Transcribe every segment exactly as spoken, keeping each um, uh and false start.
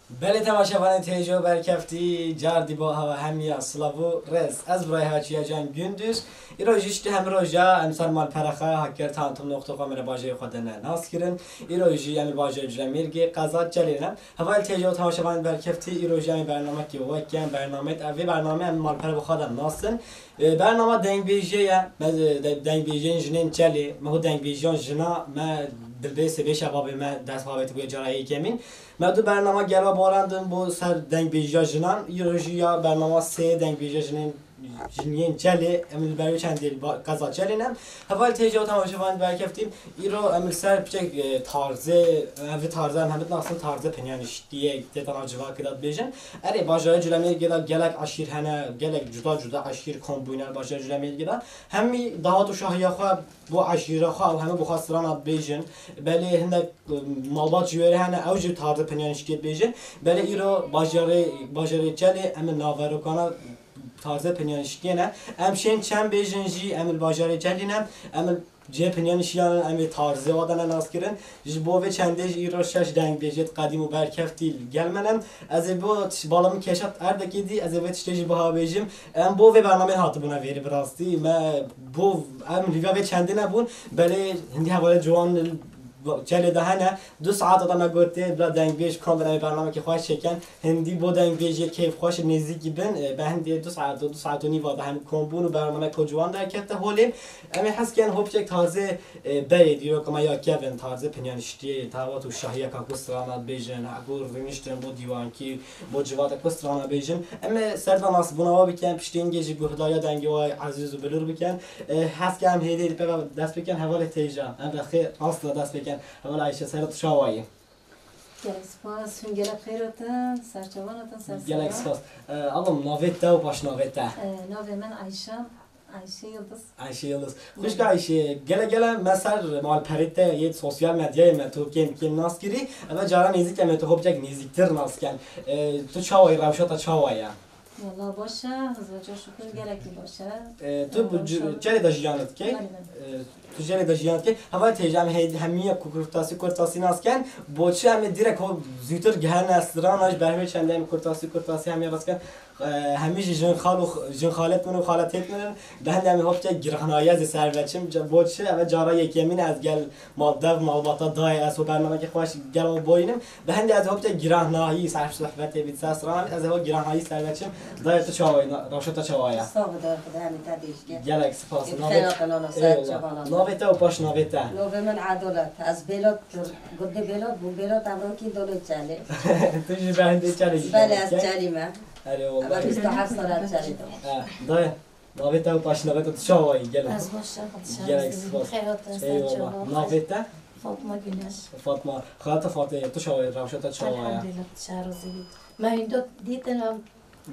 Belê temaşevanên têjo berkeftî, car dî bo hewa hemiya silav û rêz. Ez birayê hewa Çiya Can Gündüz. Îro jî ji hemî roja em ser malpera xwe Hakkari tanıtım nokta com re bajêrê xwe de ne nas kirin. Îro jî em li bajarê Culemêrgê qeza Çelê ne. Heval têjo temaşevanên berkeftî, îro jî em bernamekê we ken, bernameyê ev vê bername em malpera bi xwe de nasin. E, bernama dengbêjiyê ye. Me, e, de-, dengbêjiyên jinên Çelê, me hû dengbêjiyan jina, me dilbê sibê şebabê me dest xwe avêtiboye cara yekemîn. Me du bernama gel ve barandin bo ser dengbêjiya jinan. Îro jî ya bernama sê dengbêjiya jinên, jiniyên Çelê, em li ber wê çendê li ba-, qeza Çelê ne. Heval têja û temaşevan berkeftî. Îro em li ser piçek, e, tarzê, em vê tarzê em hemî dinasin tarzê pinyaniştiyê tê nav civakê de dibêjin. Erê, bajarê Culemêrgê de gelek eşîr hene, gelek cuda cuda eşîr kom bûne li bajarê Culemêrgê de. Hemî dahat û şahiya xwe bo eşîra xwe û hemî bo xwe strana dibêjin. Belê hindek, e, malbat ji wêrê hene, ew jî tarzê pinyaniştiyê dibêjin. Belê îro bajarê, bajarê Çelê em li naverokana tarzê pinyaniştiyê ne. Em şên çend bêjin jî em li bajarê Çelê ne. Em li cihê pinyanişiyan em ê tarzê wa de ne nas kirin. Ji bo vê çendê jî îro şeş dengbêjê qedîm û berkeftî li gel me ne. Ez ê bo tiş-, bala min kêşa erdekê dî, ez ê vê tiştê jî biha bêjim. Em bo vê bernameyê hatibûne vêrê bi rastî. Me bo, em li vê çendê nebûn. Belê hindî hevalê ciwan Çelê de hene. Du saeta de me got tê bila dengbêj kam bin em ê bernamekê xweş çêkin. Hindî bo dengbêjiyê keyfxweş nêzîkî bin, e, be hindê du saet, du saet û nîva de hem kom bûn û bernameke ciwan derkete holê. Em ê hez ken hopçek taze, e, berê dîroka me ya kevin, taze pinyaniştiyê, tavat û şahiyeka ku strana dibêjin, ku rûniştin bo dîwankî, bo civata ku strana bêjin. Em ê ser de nasbûna wa bikin, piştî hingê jî guhdariya dengê wa ezîz û bilûr bikin. E, hez ke em hêdî li pê ve dest bikin, hevalê têja. Em ve xêr, asla dest bikin. Heval Ayşe, ser tu çawa yî? Gelek spas, hûn gelek xêr hatin, ser çavan hatin, ser Gelek spas. E, ablam, navê te û paşnavê te? E, navê min Ayşe, Ayşe Yıldız. Ayşe Yıldız. Xwişka Ayşe, gele gele me ser malperê te yê sosyal medyayê me tu kêm kêm nas kirî, eve cara nêzîk em ê tu hopcek nêzîktir nas ken. E, tu çawa yî, rewşa te çawa ye? Valla baş e, hizmeca şukur gelekî baş e. E, tu Ee, bu c-, rewşa- Çerê de jiyan dikey? Belê, belê. E, tu Çerê de jiyan dikey? Heval têja em hê-, hemiye ku kurtasî, kurtasî nas ken, boçi em ê direkt ho zûtir gihene strana ji ber hemê çendê em kurtasî, kurtasî hemiye rast ken. E, hemî jî jin xal û x-, jin xalet min û xaletêt min in. Be hende em ê hopçe girahnayiye zî ser veçim. Ca-, boçi eve cara yekemîn ez gel maldev, malbata dayê ez ho bernamekê xweş gel ho boyînim. Bi hindê ez hopçe girahnayî, ser sohbetê bît, ser stran, ez ho girahnayî ser veçim. Dayê tu çawa yî, rewşa te çawa ye? Sax be, dayê Xuda hemî te dîş ke. Gelek spas. Navê, eyvallah. Navê te û paş navê te? Navê min Edolet. Ez Bêlot, gundê Bêlot bûm, Bêlot em rokîn dolê Çelê. Tu jî be hindê Çelê jî. Belê, ez Çelî me. Erê, wallahî. Bîst û heft sal ez Çelî de. He, dayê. Navê te û paşnavê te, tu çawa yî? Gelek. Ez baş e, xwedişe Eyvallah. Xeyrat te, ser çawa. Navê te? Fatma Güneş. Fatma. Xala te Fatma, tu çawa yî? Rewşa te çawa ye? Elhamdülillah, tu çawa razî bî. Me hîndo dîtin em.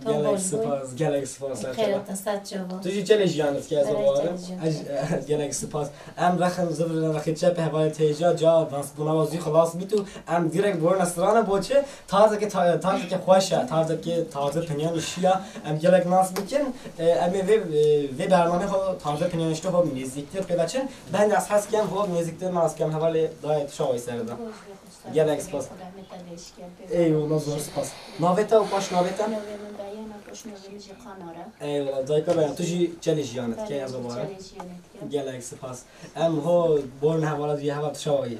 Gelek spas, gelek spas, ser çawa. Xeyrat te, ser çawa. Tu jî Çelê jiyan dikey ez bawer im. Gelek spas. Em rexin zivrin rexê çepê hevalê têja ca dansbûna wa zî xilas bît û em direkt borine strana boçi. Tarzeke ta-, tarzeke xweş e, tarzeke taze pinyanişiya. Em gelek nas bikin. E, em ê vê, e, vê bernamê xwe taze pinyanişte xwe nêzîktir pê veçin. Ben de ez hez kem xwe nêzîktir nas kem hevalê dayê tu çawa yî ser de. Gelek spas. Eyvallah, zor spas. Navê te û paş navê te? Navê min Dayana, paş navê min jî Qamar e. Eyvallah, dayka Dayana, tu jî Çelê jiyan dikey ez bawer im. Çelê jiyan dikey. Gelek spas. Em ho borine hevala dî, heval tu çawa yî?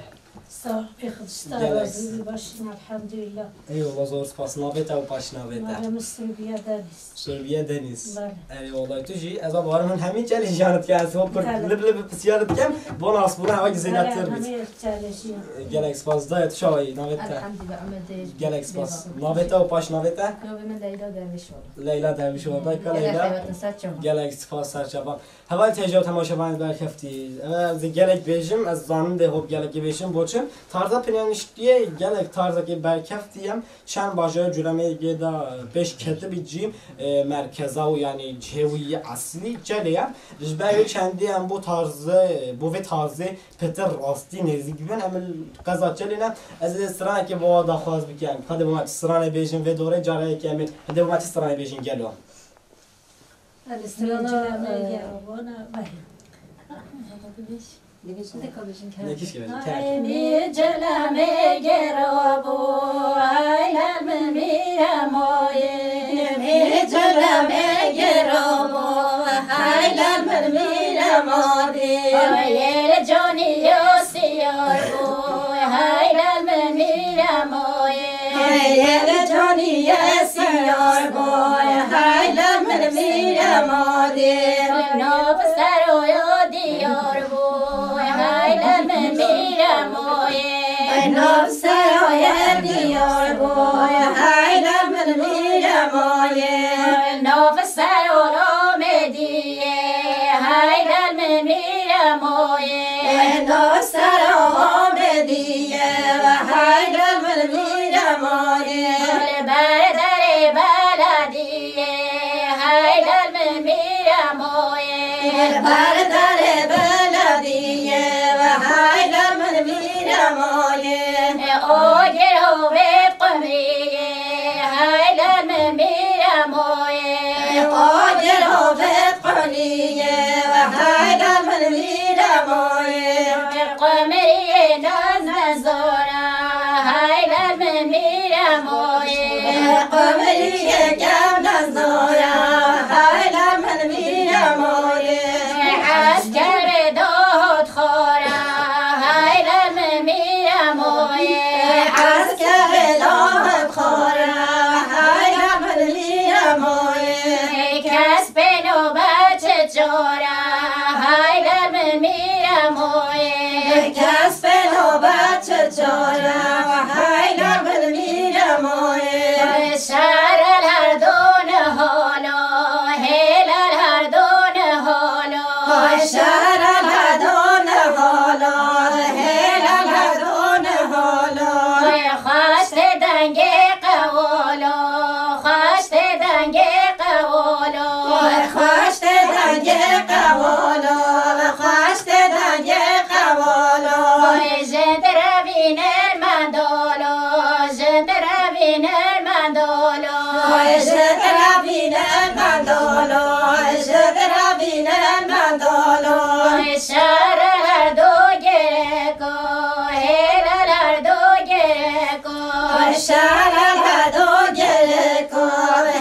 Sağ ol, pê Xwedê ji te razî bî, baş in, elhamdülillah. Eyvallah, zor spas. Navê te û paşnavê te? Navê min Sirbiye Deniz. Sirbiye Deniz. Belê. Erê, wallahî tu jî, ez a bawer im hûn hemî Çelê jiyan dikin, ez ho pir lib lib pisyar dikim, bo nasbûna hewa zêdetir bît. Belê, hemî Çelê jiyan. Gelek spas. Dayê, tu çawa yî? Navê te? Elhamdülillah, Ehmed Dayê. Gelek spas. Navê te û paşnavê te? Navê min Leyla Dervişoğlu. Leyla Dervişoğlu. Dayka Leyla. Gelek xeyrat te, ser çavan. Gelek spas, ser çavan. Heval têja û temaşevanê berkeftî. Eve ez ê gelek bêjim, ez zanim dê hop gelekê bêjim, boçim. Tarza pinyaniştiyê gelek tarzekê berkeftî ye. Çend bajarê Culemêrgê de pêş ketibî cî, e, merkeza û yanî cihê wî yê eslî Çelê ye. Ji ber wê çendê em bo tarzê, bo vê tarzê pitir rastî nêzîk bibin, em li qeza Çelê ne. Ez ê stranekê bo wan daxwaz bikim. Hadi bo me stranê bêjin vê dorê, cara yekê em ê. Hadi bo me stranê bêjin gelo. Elî strana, Celemê e, Gerabana, vay. Dibêjin. Dikabêjin. Nekişke bêjin. Ay, mi Celemê Gerabû, ay, ler min Emoyê, mî cile mê girabo, hayla min mîr emodê. Yê li caniya siyar bo, hayla min mîr emoyê. Yê li caniya siyar bo, hayla min mîr emodê. Nav seroya diyar bo, hayla min mîr emoyê. Nav seroya diyar bo, hayla min mîr emoyê. Nav sero Amediyê, hayla min mîr emoyê. Nav sero Amediyê, hayla min mîr emoyê. Li ber derê belediyê, hayla min mîr emoyê. Li ber derê belediyê, hayla min mîr emoyê. Agir hovê qumriyê, hayla min mîr emoyê. Agir hovê qumriyê, hayla min mîr emoyê. Qumriyê naz nezora, hayla min mîr emoyê. Qumriyê kev nezora, hayla min mîr emoyê. Eskerê dahot xora, hayla min mîr emoyê. Eskerê dahot xora, hayla min mîr emoyê. Kes pê nobe çi çora, hayla min mîr emoyê. Kes pê nobe çi çora, hayla min mîr emoyê. Şer el her done holo, hêl el her done holo. Şer el her done holo, hêl el her done holo. Xweş tê dengê qewolo, xweş tê dengê qewolo. Xweş tê dengê qewolo, xweş tê dengê qewolo. Jin te re vînin mendolo, jin te re vînin mendolo. Jin te re vînin mendolo, jin te re vînin mendolo. Şer el her du gireko, hêl el her du gireko. Şer el her du gireko,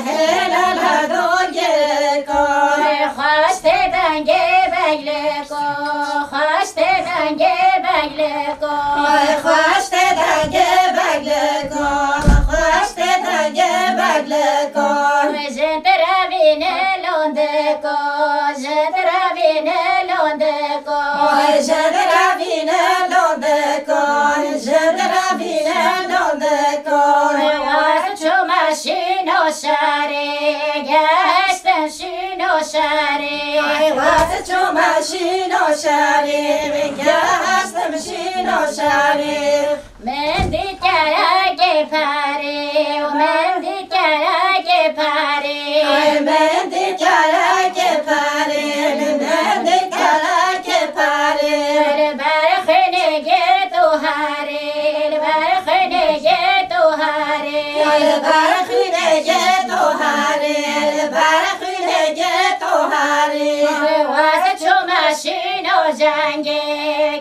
hêl el her du gireko. Xweş tê dengê begleko, xweş tê dengê begleko. Xweş tê dengê begleko, xweş tê dengê begleko. Jin te re vîne londeko, jin te re vîne londeko. Jin te re vîne londeko, jin te re vîne londeko. Waz çûme şîno şerê, gehiştim şîno şerê. Waz çûme şîno şerê, gehiştim şîno şerê. Min dît kerekê perê, min dît kerekê perê. Ay, min dît kerekê perê, min dît kerekê perê. Li ber xwînê girto herê, li ber xwînê girto herê. Li ber xwînê girto herê, li ber xwînê girto herê. Waz çûme şîno cengê,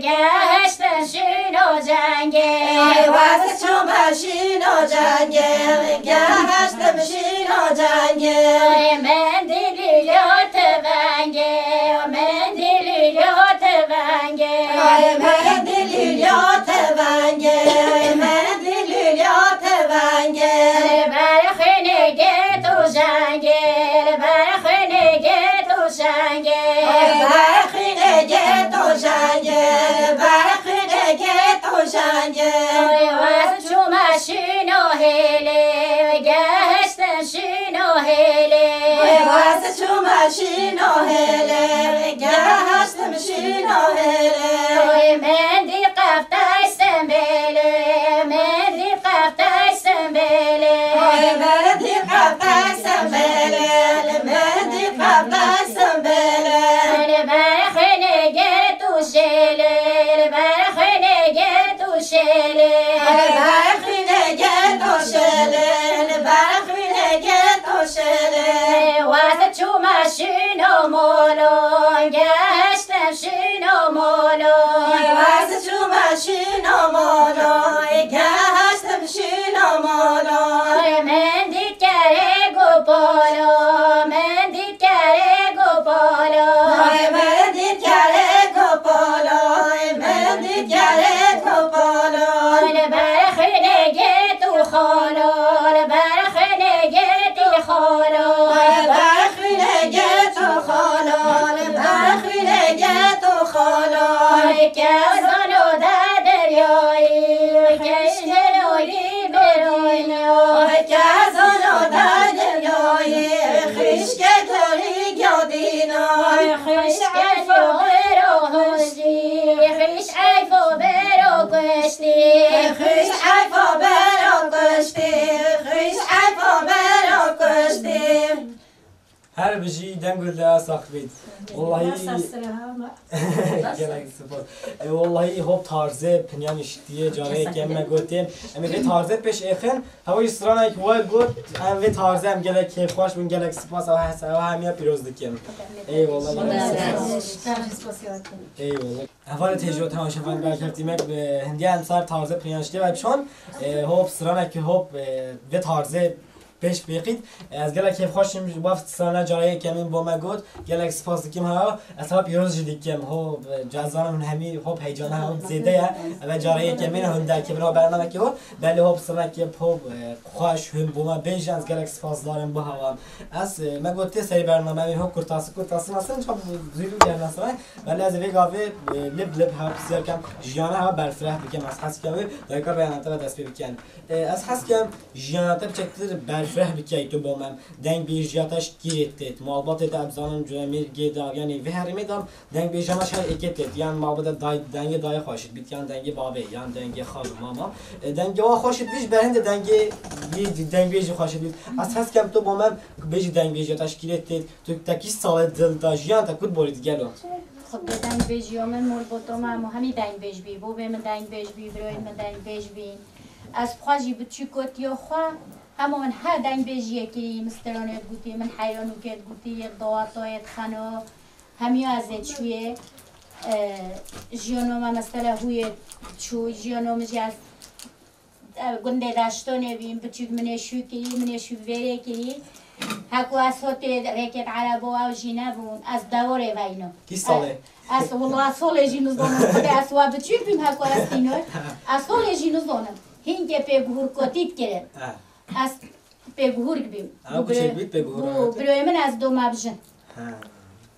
gehiştim şîno cengê. Waz çûme şîno cengê, gehiştim şîno cengê. Mendî lîlyo tivengê, mendî lîlyo tivengê. Mendî lîlyo tivengê, mendî lîlyo tivengê. Li ber xwînê girto cengê, li ber xwînê girto cengê. Li ber xwînê girto cengê, li ber xwînê girto cengê. Waz çûme şîno hêlê, gehiştim şîno hêlê. Waz çûme şîno hêlê, gehiştim şîno hêlê. Mendî qeftay sembêlê, mendî qeftay sembêlê. Mendî qeftay sembêlê, mendî qeftay sembêlê. Li ber xwînê girto şêlê, li ber xwînê girto şêlê. Li ber xwînê girto şêlê, li ber xwînê girto şêlê. Waz çûme şîno molo, gehiştim şîno molo. Waz çûme Xalal, berxwînê gêtî xalal. Berxwînê gêt û xalal, berxwînê gêt û xalal. Kezano de deryayî, xişkê loyî berîna. Kezano de deryayî, xişkê loyî gadîna. Xişkê loyî ro hojî, xiş eyfo bero kuştî. Xiş eyfo bero kuştî, xiş eyfo bero kuştî. Her bijî deng û dilê sax bît. Wallahî Nasıl sıra ama? Gelek spas. E, wallahî hop tarzê pinyan iştiye, carê kemme gotin. Em ê vê tarzê pêş êxin. Hewa jî stranek we got, em vê tarzê em gelek kêfxweş bûn, gelek spas. Ew hes-, ew hemiya pîroz dikim. Eyvallah. Eyvallah. Hevalê têjot hewa şefan berkeftimek bi hindiya em sar tarzê pinyan iştiye ve çon. E, hop stranek hop, e, vê tarzê pêş bêxît. Ez gelek kêfxweş im ji bo strana carê yekemîn bo me got. Gelek spas dikim ha. Ez ha pîroz jî dikim. Ho, e, cazanim hemî hop heyecana ha, hop zêde ye. Eve carê yekemîn hûn derkevin ha bernamekî hop. Belê hop stranekî hop, e, xweş hûn bo me bêjin. Ez gelek spasdar im bo hewan. Ez, e, me got tê serê bername hop kurtasî kurtasî nasıl çok zûlî gelmesine. Belê ez vê gavê, e, lib lib ha pisyar kem jiyana ha berfireh bikim. Ez hes kem wê dayika reyana te ve dest pê bikin. E, ez hes kem jiyana te biçektir berfireh bikey tu bo me. Dengbêjiya te ji kîrê têt? Malbatê te, em zanin Cemêrgê de, yanî vê herêmê de dengbêjiya me şer êkê têt. Yan malbatê day-, dengê dayê xweşit bît, yan dengê babê, yan dengê xal û mama. E, dengê wan xweşit bît, ji ber hindê dengê yê dengbêjî xweşit bît. Ez hes kem tu bo me bêjî dengbêjiya te ji kîrê têt? Tu te kî salê dil da jiyan te kut borî digelo? Xwedê dengbêjiya min, malbata me hemû hemî dengbêj bî. Bobê min dengbêj bî, birayên min dengbêj bî. Ez bi xwe jî biçûkotiya xwe, hema min her dengbêjiyê kirî, min stranê digotî, min heyranûkê digotî, yê dawata, yê dixeno, hemiya ez ê çûyê. E, jiyano me mesela hûyê çû, jiyano min jî ez, e, gundê Daştonê bîm, biçûk min ê şû kirî, min ê şû vêrê kirî. Heko ez hotê rêkêt erebo ew jî nebûn, ez dewarê veyno. Kî salê? Ez, wela solê jî nizonim. Xwedê ez wa biçûk bîm heko ez tîno. Ez solê jî nizonim. Hingê pê guhurkotî dikirin. Ha. Ez pê guhurk bîm. Ha, bu çek bît pê guhurk. Bu birayê min ez doma bijin. Ha.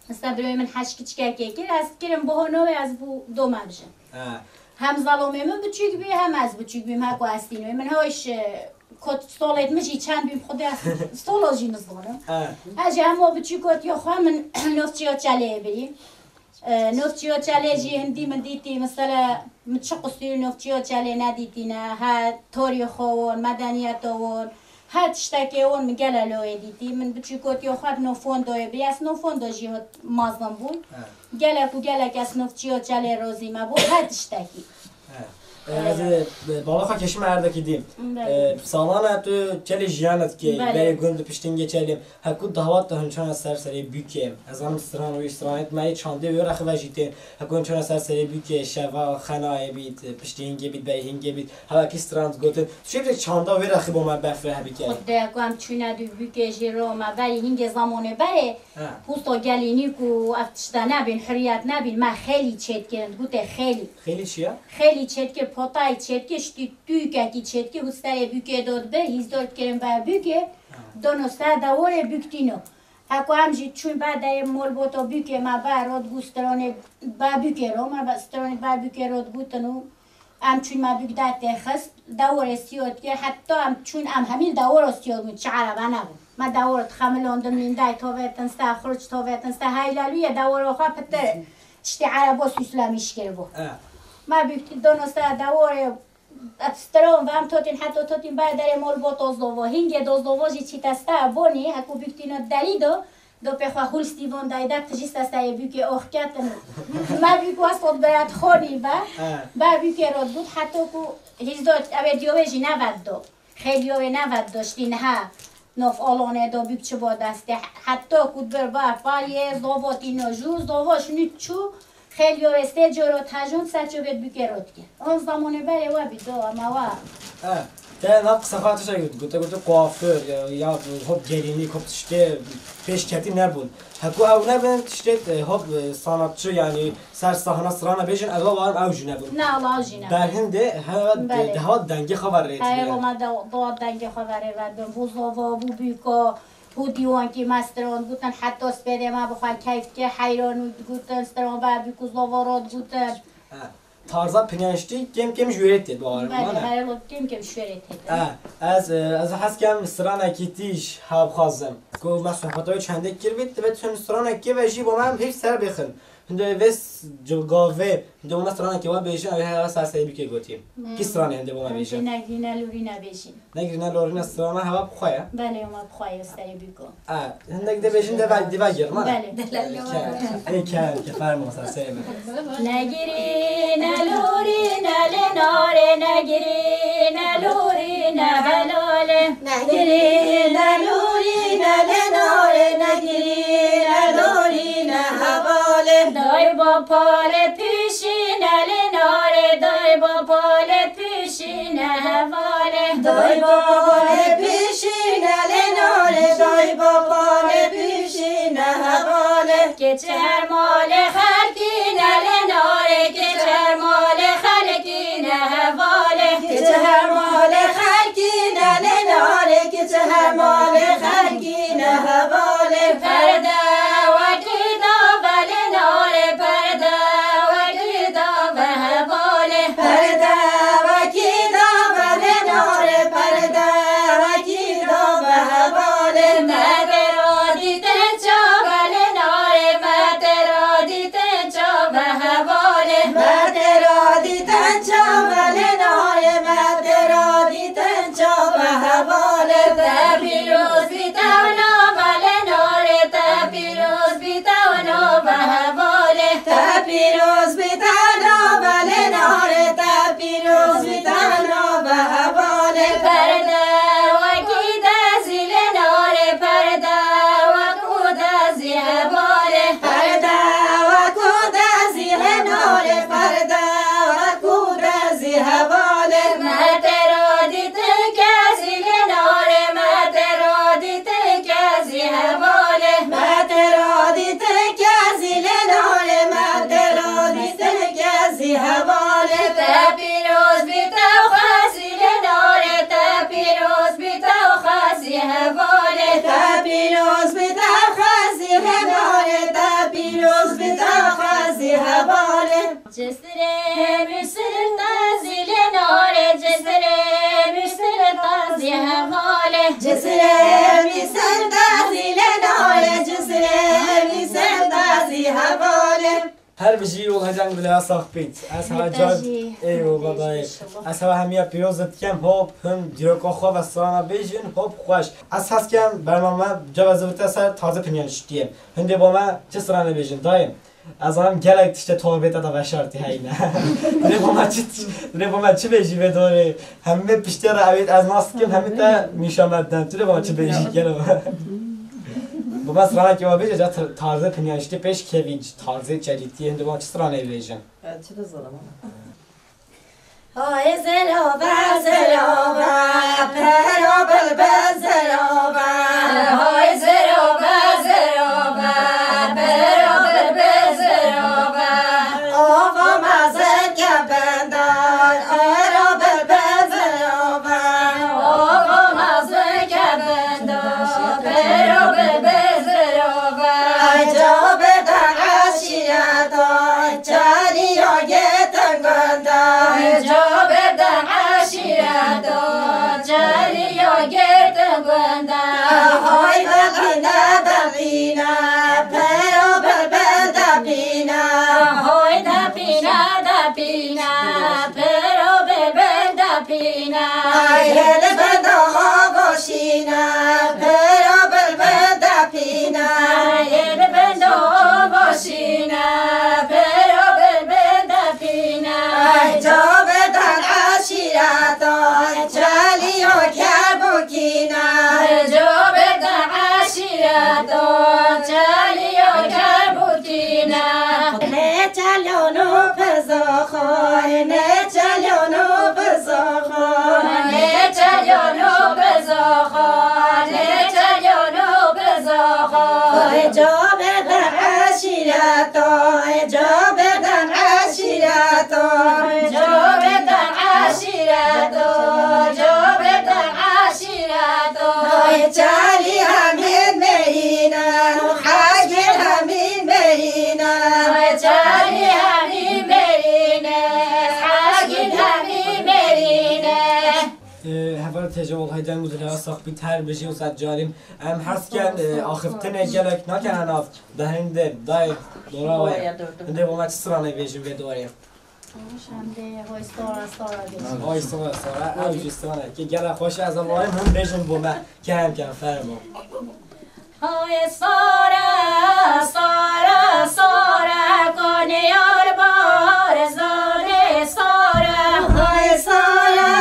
Mesela birayê min heşt kiçkekê kir, ez kirim boho nowê ez bû doma bijin. Ha. Hem zalomê min biçûk bî, hem ez biçûk bîm, heko ez tîno. Min hoş, e, kot solêt min jî çend bîm, xwedê ez solo jî nizonim. Ha. Ez jî hemo biçûkotiya xwe min nofçiya Çeleyê birî. E, nofçiya Çelê jî hindî min dîtî, mesela min çi qusûrî nofçiya Çelê nedîtîne, he torî xwe won, medeniyeta won, her tiştekê won min gele loyê dîtî. Min biçûkotiya xwe di no fondoyê bî, ez no fondo jî hot mezin bûm. He. Gelek û gelek ez nofçiya Çelê rozî me bo her tiştekî. He. E, ez, e, bala xwe keşime erdekî dîm. Belê. E, salana tu Çelê jiyana dikê, Belê. Berê gund piştîngê Çelê. Heku dawat te hûn çana ser serê bûkê? Ez zanim stran wî stranêt me yê çandê wê rexive jî tên. Heku hûn çana ser serê bûkê, şeva, xenayê bît, piştî hingê bît, bey hingê bît. Hevekî stran gotin. Tu çê bî çanda wê rexî bo me berfireh bike? Xwedê ku em çûne dû bûkê jî ro me berî hingê zamonê berê. Ha. Husto gelînî ku ev tişta nebîn, huriyet nebîn, me xêlî çêt kirin, gotê xêlî. Xêlî çi ye? Xêlî çêt kir, potayî çêt kir, ştî tûkekî çêt kir, hûsterê bûkê dot bi, hîzdor kirin ber bûkê, Ha. dono ser dewarê bûk tîno. Heko em jî çûn ber derê molboto bûkê me ber rot bû stranê ber bûkê ro, me ber stranê ber bûkê rot bûtin û em çûn me bûk der tê xist, dewarê siyot kir, heta em çûn em hemî li dewaro siyot bûn, çi erebe nebû. Me dewar dixemilandin, mînday tovêtin ser, xurç tovêtin ser, heylalûyê dewaro xwe pitir tiştê erebo sûslemîş kiribû. E. Me bûk tî dono ser dewarê, Stron ve em totîn, heto totîn ber derê mol bo tozdovo. Hingê dozdovo jî çîte sta bonî, heku bûk tîno derî do, do pê xwe hûl stîvon dayî de, tijî sesayê bûkê ox ketin. Me bûk westot bera dixonî be. He. Ber bûkê rot bût, heto ku hîzdot, ev ê diyovê jî nevet do. Xêliyovê nevet do, ştî niha nof olonê do bûk çi bo destê. Heto ku bir bar pariyê, zovo tîno jû, zovo şinû çû, Xêlî yo wê sê coro tejûn ser çovêt bûkê rot ke. On zamonê berê we bî do, ama wa. E, Te nav qisexwe tiştek got, gote, gote kuaför, ya, ya hop gelînîk, hop tiştê pêşketî nebûn. Heko ew nebin, tiştê, e, hop, e, sanatçı, yanî ser sahne strana bêjin, ez bawerim ew jî nebûn. Ne, Allah jî nebûn. Berhindê hewa, Belê. Hewa dengê xwe ve rêt Heye bîne. Roma de, doğa dengê xwe ve rê ve bin. Bu zava, bu büyüko, bu diwankî me stran gutin, heta spêdê me bi xwe keyf dike, heyran û gutin, stran ve büyük zava rot gutin. Ha. Tarza pinyanştî kêm kêm ji wê tê, bawer Belê, mane. Heye, kêm kêm ji wê tê. E, ez, e, ez hez kem stranekî tîj hev xwazim. Ku me sohbeta wê çendek kir bît, divê tu stranekî ve jî bo me hîç ser bêxin. Hindê vê s-, cilgavê, hindê bo me stranekî we bêjin, ew heya ser serê bikê gotî. Hmm. Kî stranê hindê bo me bêjin? Hindê negîne lûrîne bêjin. Negirîne lorîne strana hewa bi xwe ye. Belê, hema bi xwe ye, serê bîko. A, hindek de bêjin de ve-, diva gir, mane? Belê. Ê, ke, ê, ke, ke, fermo, sa, sê, me. Negirîne lorîne lê nare, negirîne lorîne helale. Negirîne lorîne lê nare, negirîne lorîne hevale. Day ba pale pişîne lê nare, day ba pale pişîne hevale. Day ba pale pişîne lê nare, day ba pale pişîne hevale. Keçe her malê xelkîne lê nare, keçe her malê xelkîne hevale. Keçe her malê xelkîne lê nare, keçe her malê xelkîne hevale. Perde wekî dave lê nare, perde wekî dave hevale. Perde wekî dave lê nare, perde wekî dave hevale. Me tê ra dîtin çave lê nare, me tê ra dîtin çave hevale. Me tê ra dîtin çave lê nare, me tê ra dîtin çave hevale. Te pîroz bî te nave lê nare, te pîroz bî te nave hevale. Te pîroz bî te nave lê nare, te pîroz bî te nave hevale. Perde wekî dezî lê nare, perde wekû dezî hevale. Perde wekû dezî lê nare, perde wekû dezî hevale. Me tê ra dîtin kesî lê nare, me tê ra dîtin kesî hevale. Me tê ra dîtin kesî lê nare, me tê ra dîtin kesî hevale. Te pîroz bî te xwezî lê nare, te pîroz bî te xwezî hevale. Te pîroz bî te xwezî lê nare, te pîroz bî te xwezî hevale. Cisirê Mûsil tazî lê nare, cisirê Mûsil tazî hevale. Cisirê Mûsil tazî lê nare, cisirê Mûsil tazî hevale. Her bijî û heceng bila sax bît. Ez hema Heta car jî. Eyvallah dayê. Maşallah. Ez hema hemiya pîroz dikem, hop, him dîroka xwe ve strana bêjin, hop, xweş. Ez hez kem bername cevazivite ser taze pinyan şitiyem. Hindê bo me çi strane bêjin dayê? Ez zanim gelek tiştê tabê te de veşartî heyne. Rê bo me çi, rê bo me çi bêjî vê dorê? Hemê piştê re ewêt ez nas dikim, hemê te nîşa me den. Tu rê bo me çi bêjî gelo? Bo me stranekê wa bêje, ca tar-, tarzê pinyanştî pêş kevî, tarzê çelîtî, hindê bo me çi stranê bêjin? E, çi dizanim? Hay zerove, zerove, pero bilbil zerove. Hay zerove, zerove, pero bilbil zerove. Ava mezin ke bendar, pero bilbil zerove. Ava mezin ke bendar, pero bilbil zerove. Ay cabe da aşireta, Çaliya girtin gunda. Cabe de eşîreto, çaliya girtin gunda. Hay bebîne bebîne, pero bilbil depîne. Hay depîne depîne, pero bilbil depîne. Ay hêl benda hava şîne, pero bilbil depîne. Ay hêl benda hava şîne, pero bilbil depîne. Ay cabedan eşîretan, çaliyo kerbokîne. Ay cabedan eşîretan, çaliyo kerbokîne. Ne çalyono pezaxay, ne çalyono pezaxay. Ne Deng û dilê sax bît her bijî û ser carî. Em hez ken, e, axiftinê gelek nakene nav. De hindê dayê dora we. Hindê bo me çi stranê bêjin vê dorê. Hindê hoy stora stora bêjin. Hoy stora stora, ew jî stranekî gelek xweş e, ez ê him bêjim bo me. Kem kem fermo. Hay sare, sare, sare, Konyar Barzanê sare. Hay sare,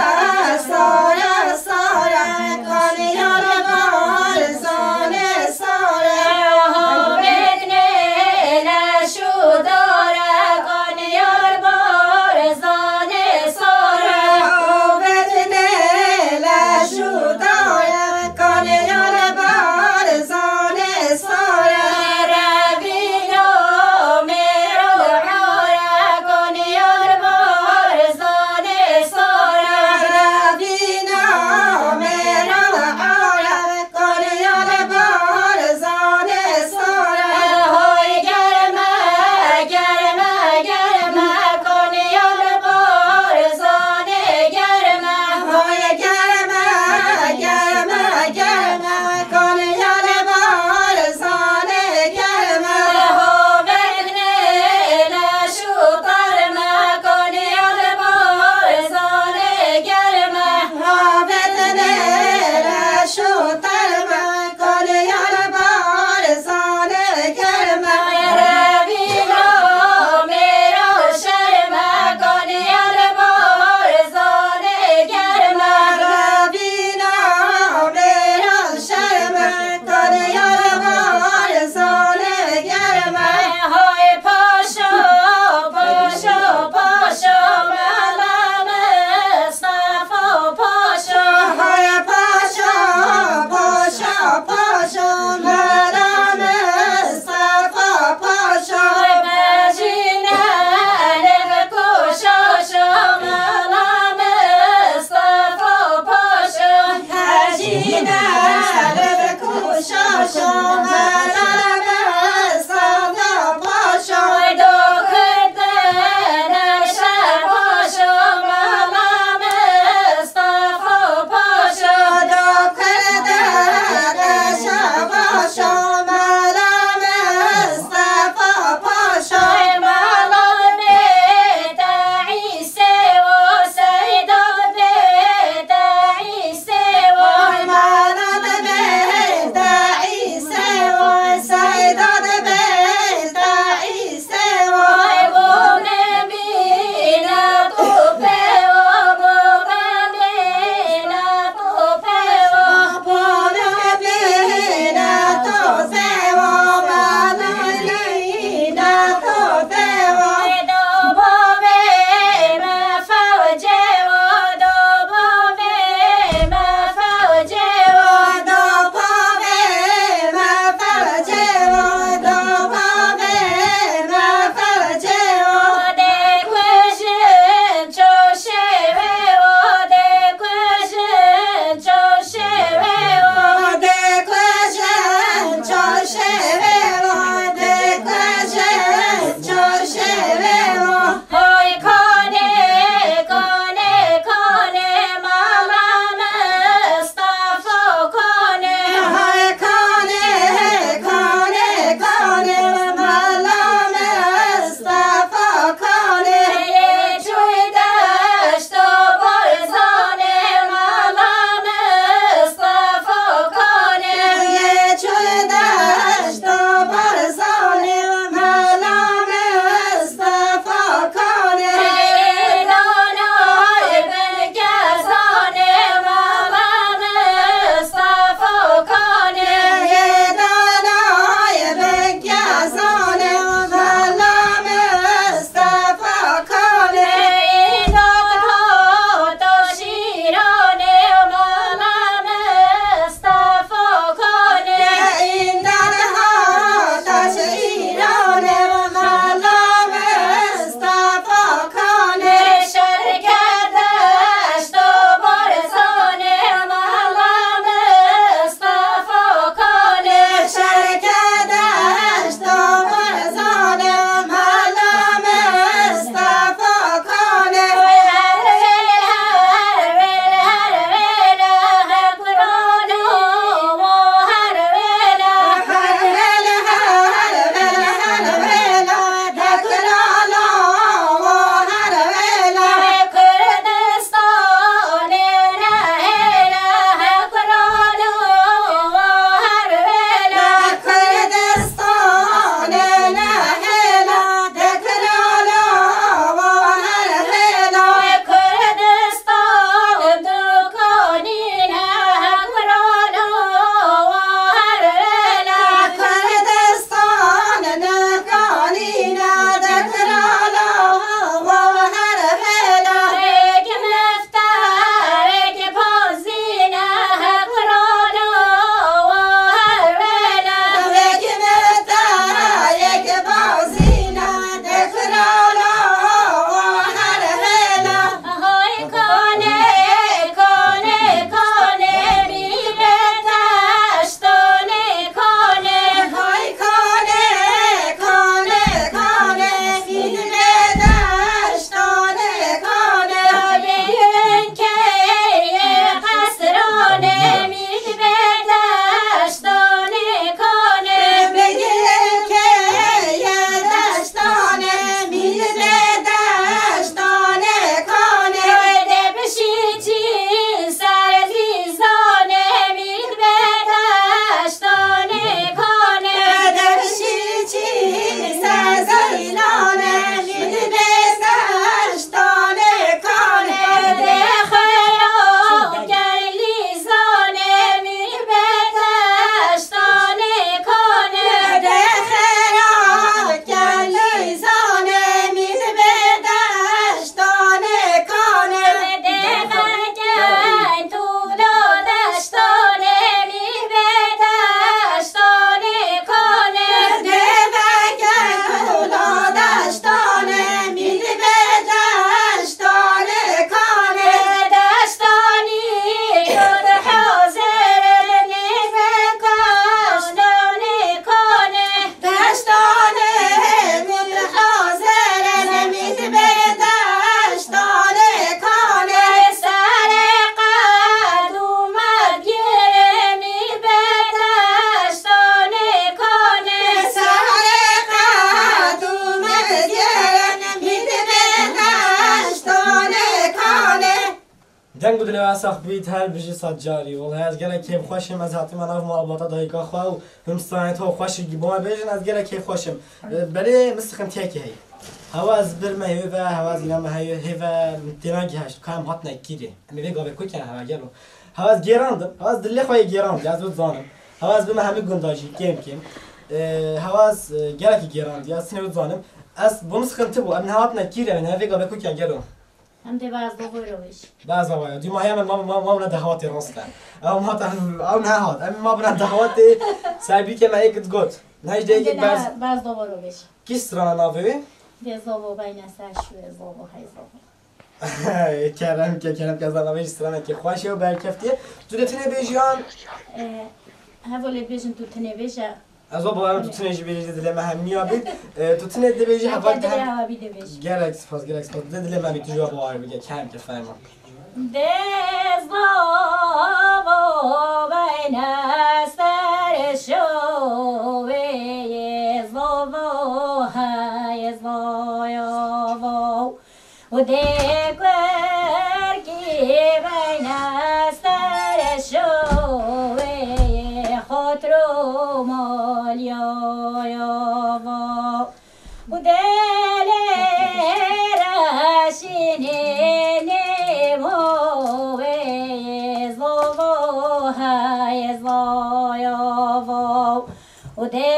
sare, sare, Konyar Barzanê sare. Havêt nê leş û dare, Konyar Barzanê sare. Havêt nê leş û dare, Konyar Barzanê sare. Revîna mêro hare, Konyar Barzanê sare. Revîna mêro hare, Konyar Barzanê sare. Hay germe, germe, germe, Konyar Barzanê germe. Hay germe, germe, germe, Konyar Barzanê germe. Havêt nê leş û terme, Konyar Barzanê germe. Havêt nê leş û terme, Konyar Barzanê germe. Revîna mêro şerme, Konyar Barzanê germe. Revîna mêro şerme, Konyar Barzanê germe. Hay paşa, paşa, paşa, Mela Mistefa paşa. Hay paşa, paşa, paşa, Mela Mistefa paşa. Bejîne lê bikuşaşa, Mela Mistefa paşa. Bejîne lê bikuşaşa, Mela Mistefa paşa. Do kurdene şebaşa, Mela Mistefa paşa. Do kurdene şebaşa, Mela Mistefa paşa. Mala bête Îsê û Seyda bête Îsê û. Mala bête Îsê Ew sax bît, her bijî sed carî. Wellahî ez gelek kêfxweş im, ez hatime nav malbata dayika xwe û him stranê to xweş î bo me bêjin, ez gelek kêfxweş im. E, belê min sixintiyekê heye. Hewa ez birme hê ve, hewa ez îna me heye, hê ve min têna giheşt, ka em hatine kîrê. Em ê vê gavê ku kene hewa gelo. Hewa ez gêrandim, hewa ez dilê xwe yê gêrand, ez wê dizanim. Hewa ez bime hemî gunda jî, kêm kêm. E, hewa ez, e, gelekî gêrand, ez sinê wê dizanim. Ez bo min sixinti bû, em nehatine kîrê, em ê vê gavê ku kene gelo. Em dê baz do voro vêj. Baz ava ya. Dîma heye me ma, ma, ma buna dehwatê rast e. Ew ma ta, ew nehat. Em ma buna dehwatê ser bîke me êk digot. Naj de Em dê êk baz. neha baz do voro vêj. Kî strana navê wê? Dê zovo beyne ser şu, zovo hey zovo. Kerem ke, kerem ke, zana vêj stranekê xweş e û berkeftiye. Tu dê tinê bêjî an? E, hevo lê bêjin tu tinê vêje. Ez o bawerim tu tinê jî bêjî dilê me hemiya bî. E, tu tinê dibêjî heval te hem. Gelek spas, gelek spas. Dilê me bî tu jî bawer bike. Kerem ke ferma. Dê zovo beyne ser şovê, zovo hey zoyovo. û dê kurkî beyne ser şovê, xotro molyoyovo. û dê lê reşînê nêmo wê, zovo hey zoyovo. û dê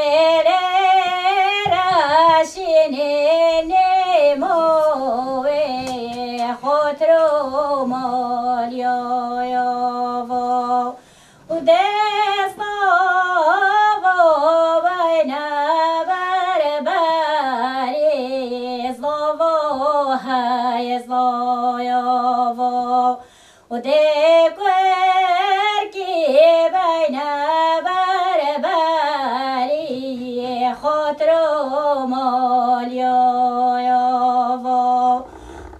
lê reşînê nêmo wê, xotro molyoyovo. û dê zovo beyne berberî, zovo hey zoyovo. û dê kurkî beyne berberî, xotro molyoyovo.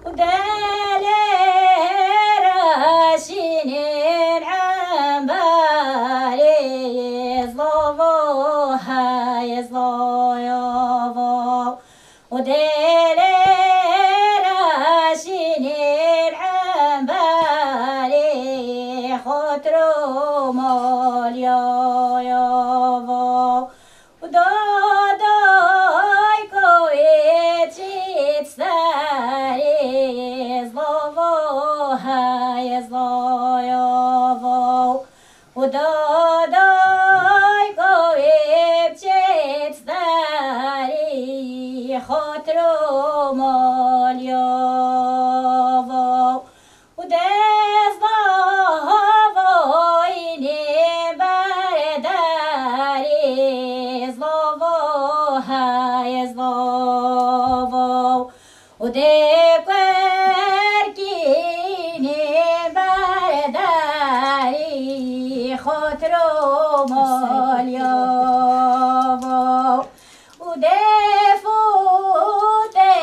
û dê lê reşînên emberî, zovo hey zoyovo. û dê lê reşînên emberî, xotro molyoyovo. û dodoy koyê çît serî, zovo hey zoyovo. û dodoy koyê çêt serî, xotro molyovo. û dê zovo inê berdarî, zovo hey zovo. û dê kurkî nê berdarî, xotro molyovo. û dê fûtê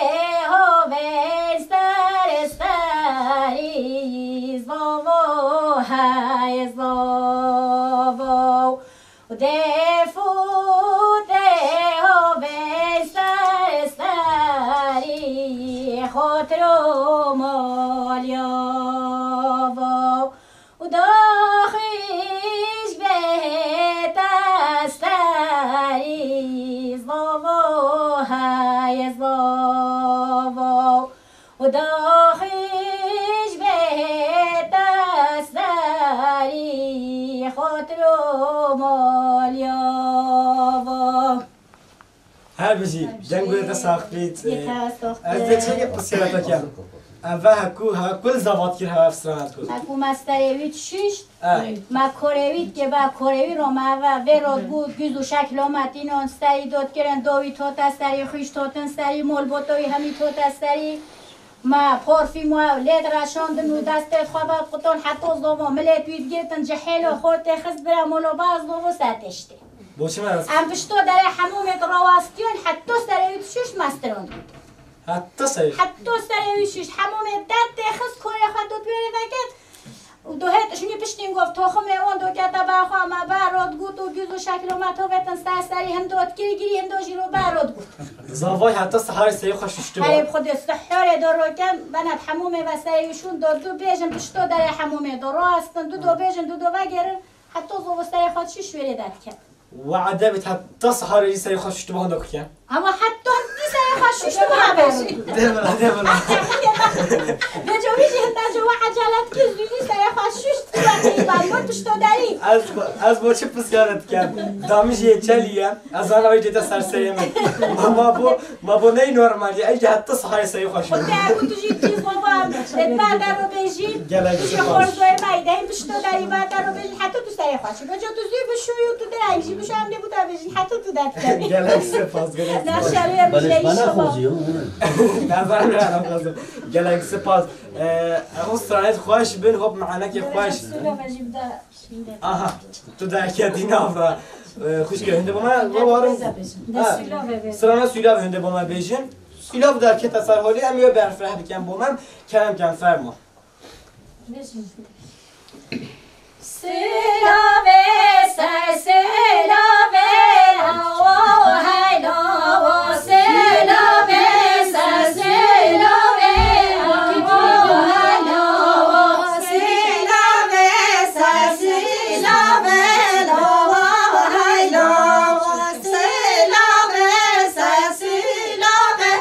hovên ser starî, zovo hey zovo. û dê fûtê hovên ser starî, xotro molyovo. û doxîş bê testarî, zovo hey zovo. û doxîş bê testarî, xotro molyovo. Her bijî, dengê te sax bît. Yê te sax bît. Ez dê çêkê pirsiyara te kem. Em ve heku, heku li zavat kir heve strana digot. Heku me serê wî dişişt. Me korê wî dikê, ba korê wî ro me ve vê ro digot, güz û şeklo me tînon serî dot kirin, do wî tote serî, xwîş totin serî, molboto wî hemî tote serî. Me porfîm we lê direşandin û destê xwe ve quton heto zovo milê wî digirtin, cihêlo xortê xist bira molo ba zovo ser têştê. Bo çi me rast? Em pişto derê hemûmê direwastiyon, heto serê wî dişûş me stirond bû. Heto serê? Heto serê wî şûş, hemûmê destê xist korê xwe dot wêrê veket. Û do hêt şinî piştîn gof toximê wan do kete ba xwe me ba rod gut û güz û şeklo me tovetin ser serî, hindo dikir girî, hindo jî ro ba rod gut. Zavay heta siharê serê xwe şuştiba. Herê bi Xwedê siharê do roken, bena di hemûmê ve serê şûn do du bêjin pişto derê hemûmê do roastin, du do bêjin, du do vegerin, heta zovo serê xwe şiş wêrê de dikin. Wade bit heta siharê jî serê xwe şuştiba handa kuken. Ama heta di serê xwe şuştiba habe. Dê bira, dê bira. Vêca wî jî heta ji we ecelet kir, zû jî serê xwe şuşt, tu ve qeyban, got pişto derî. Ez, ez bo çi pisyar dikem? Damijê çelî ye. Ez ana wê dête ser serê min. Ma, ma bo, ma bo ney normal ye. Ey heta siharê serê xwe şûn. Xwedê ku tu jî cî zovan, et ba dero bêjî. Gelek tu jî spas. Xorzoyê me, ey dehî pişto derî ba dero bêjî, heta tu serê xwe şû. Vêca tu zû bişû û tu direng jî bişû, em dê bu da bêjin, heta tu derkevî. Gelek spas, gelek spas. Naşarê em Barış jî bana şoma. Xwezî, yo, ne? Nazarim ya, nazarim. Gelek spas. Ee, ew stranê xweş bin, hop mehanekê xweş. Sula ve jî bida. Aha, tu derketî nav re. Ee, xwişke hinde bana, wa warim. Ha, strana Sula ve hinde bana bêjin. Sula bu derkete ser holê, em yo berfireh biken bo me. Kerem ken, fermo. Silave se, silave, lawo hey lawo, silave se, silave, lawo hey lawo, silave se, silave, lawo hey lawo, silave se, silave.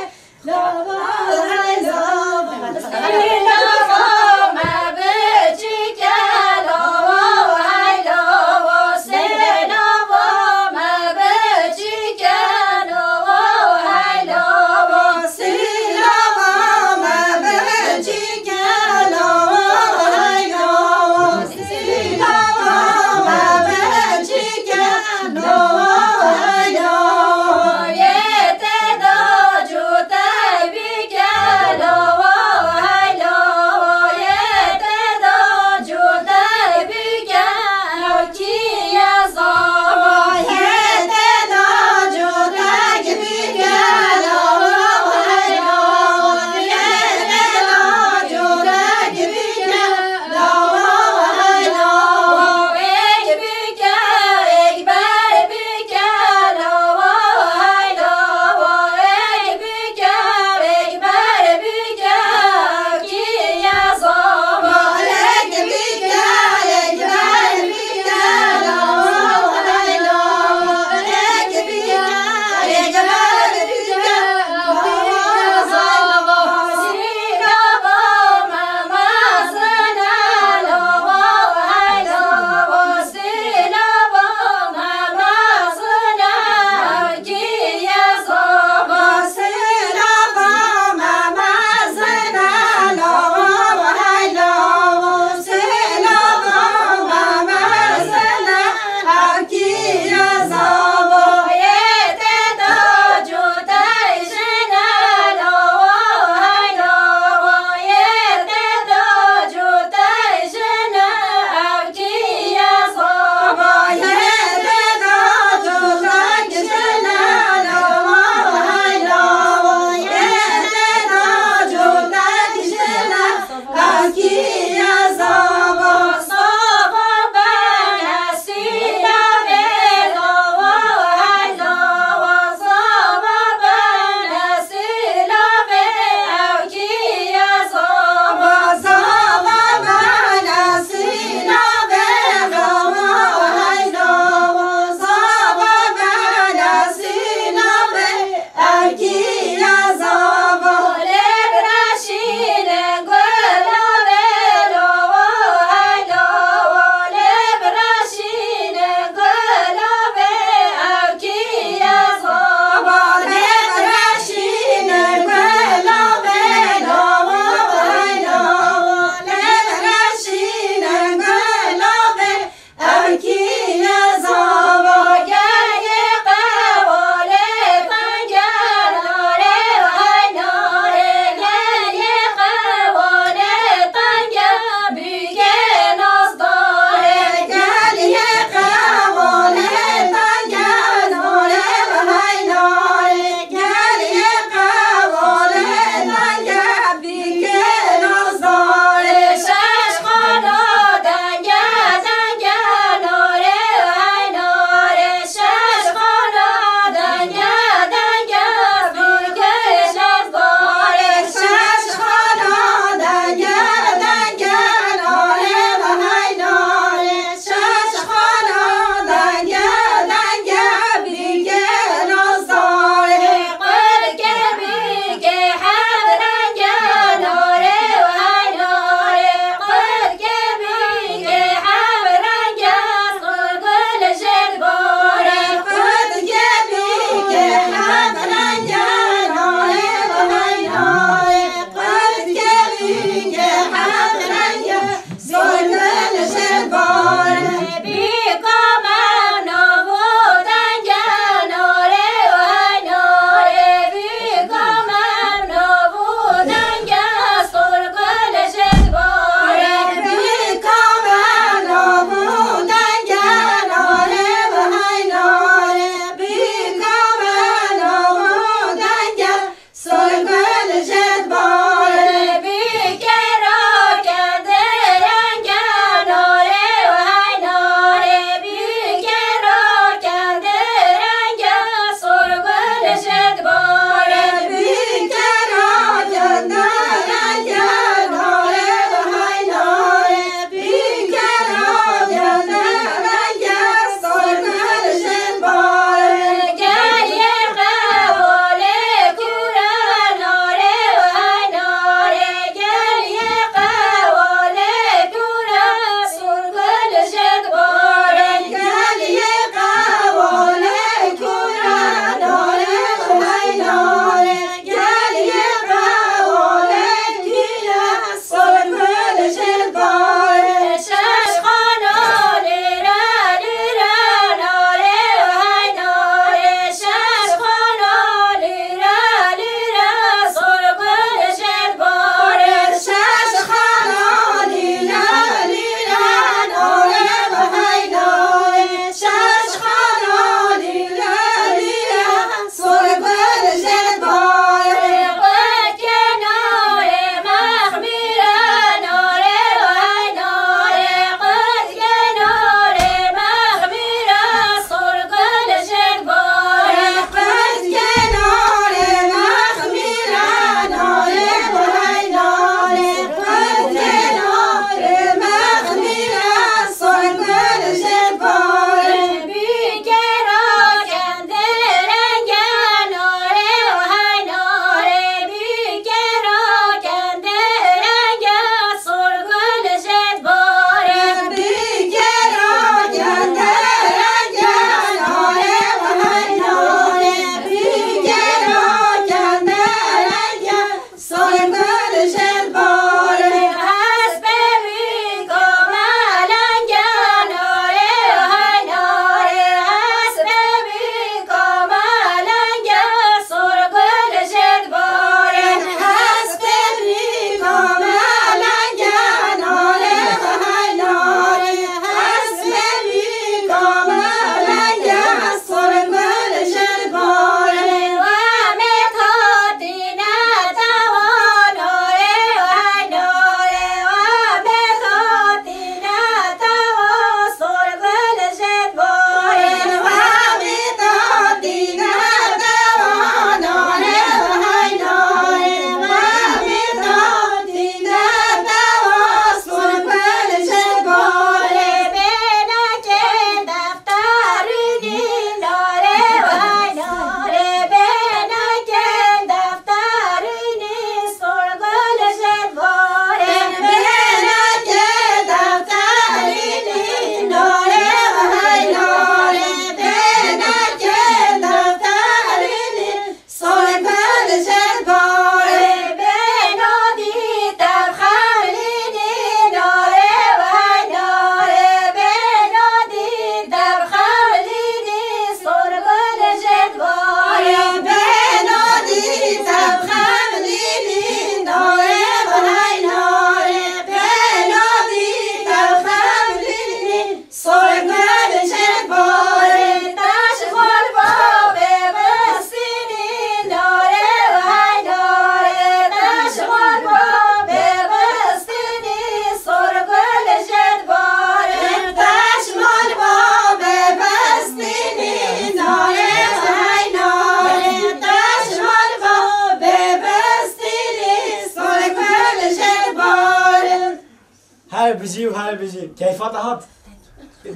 Her bijî û her bijî. Keyfa te hat.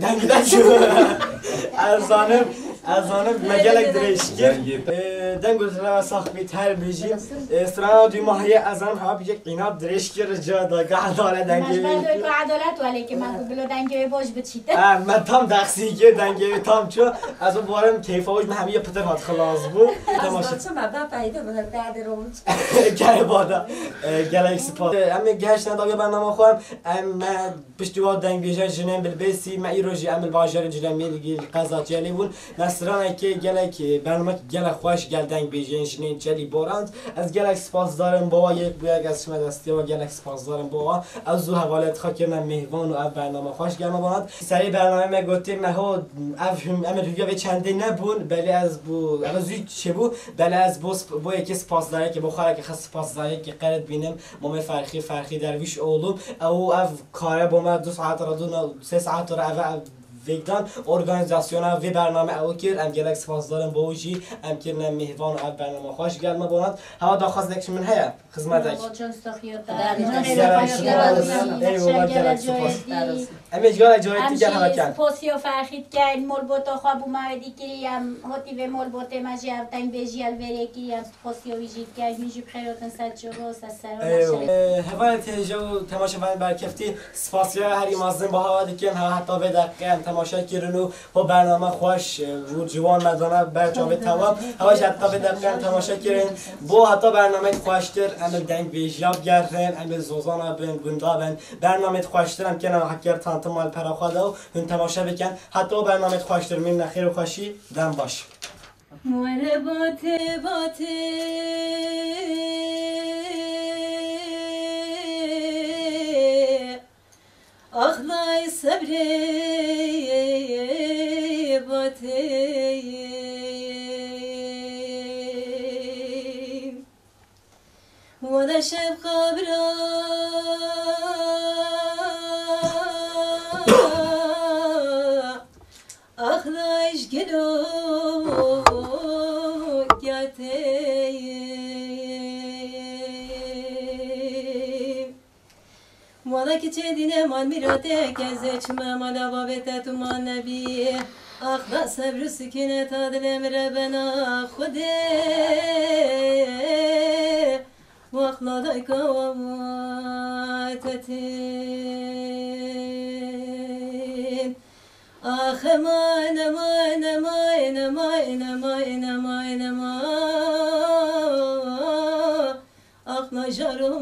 Dengê te çû. Ez zanim, ez zanim me gelek dirêj kir. Dengê te. Ee, deng û te sax bît, her bijî. Ee, strana dû mahiyê ez zanim hap yek îna dirêj kir, ca da gah dare dengê. Mecbur ku edalet welê ki me ku bilo dengê wê boş biçîte. Ha, me tam dersî kir, dengê wê tam çû. Ez û barim keyfa wî me hemiye pitir hat xilas bû. Temaşe. Çima be peyde bi her peyde roç. Gel bada. Ee, gelek spas. Ee, em ê gehiştine dawiya bernama xwe. Em me Piştî wa dengbêjên jinên Bilbêsî, me îro jî em li bajarê Cilemêrgê li qeza Celê bûn. Me stranekê gelek, e, bernamek gelek xweş gel dengbêjên jinên Celî borand. Ez gelek spasdar im bo wa yek bûyek ez çime destê wa gelek spasdar im bo wa. Ez zû hevalê xwe kirine mêhvan û ev bername xweş gel me borand. Serê bernamê me gotê me ho ev him-, em li hûya vê çendê nebûn, belê ez bû, ev zû çêbû, belê ez bo sp-, bo yekê spasdarekê, bo xwe yekê xwe spasdarekê qerit bînim. Mamê Ferxî, Ferxî Dervîşoğlu, ew ev kare bo me du saet re, du ne-, sê saet re ev, ev vêgdan, organîzasyona vê bername ew kir, em gelek spasdar in bo wî jî, em kirine mêhvan û ev bername xweş gel me bonat. Hewa daxwazek ji min heye, xizmetek. Eyvallah, gelek spas. Em ê ji gelek carêtî gel hewe ken. Em jî spas yo Ferxî dikeyn, mol bota xwe bo me wê dî kirî, em hotî vê mol botê me jî ev dengbêjî el vêrê kirî, em Xwestiyo wî jî dike, hûn jî bi xêr hatin ser çiro, ser sero. Eyvallah. Ee, hevalê têje û temaşevanên berkeftî, spasiya herî mezin bo hewa dikim, ha heta vê deqê em temaşe kirin û ho bername xweş, e, û ciwan me dana ber çavê tewam. Hewa jî heta vê deqê em temaşe kirin. Bo heta bernameyê xweştir, em ê dengbêjiya bigerin, em ê zozana bin, gunda bin. Bernameyê xweştir em kena heker tantim mal pera xwe de û hûn temaşe bikin. Heta o bernameyê xweştir, mîn ne xêr û xweşî, dem baş. Were batê batê, axlay sebrê batê. Were şev xabra, axlay ji gelo gatê. Wala kiçê dîne mal mîratê, kezê çime mala babê te tu mal nebî. Axla sebr û sikîneta dilê min re bena Xwedê. Axla dayka tetin. Ax eman, eman, eman. Axla jaro.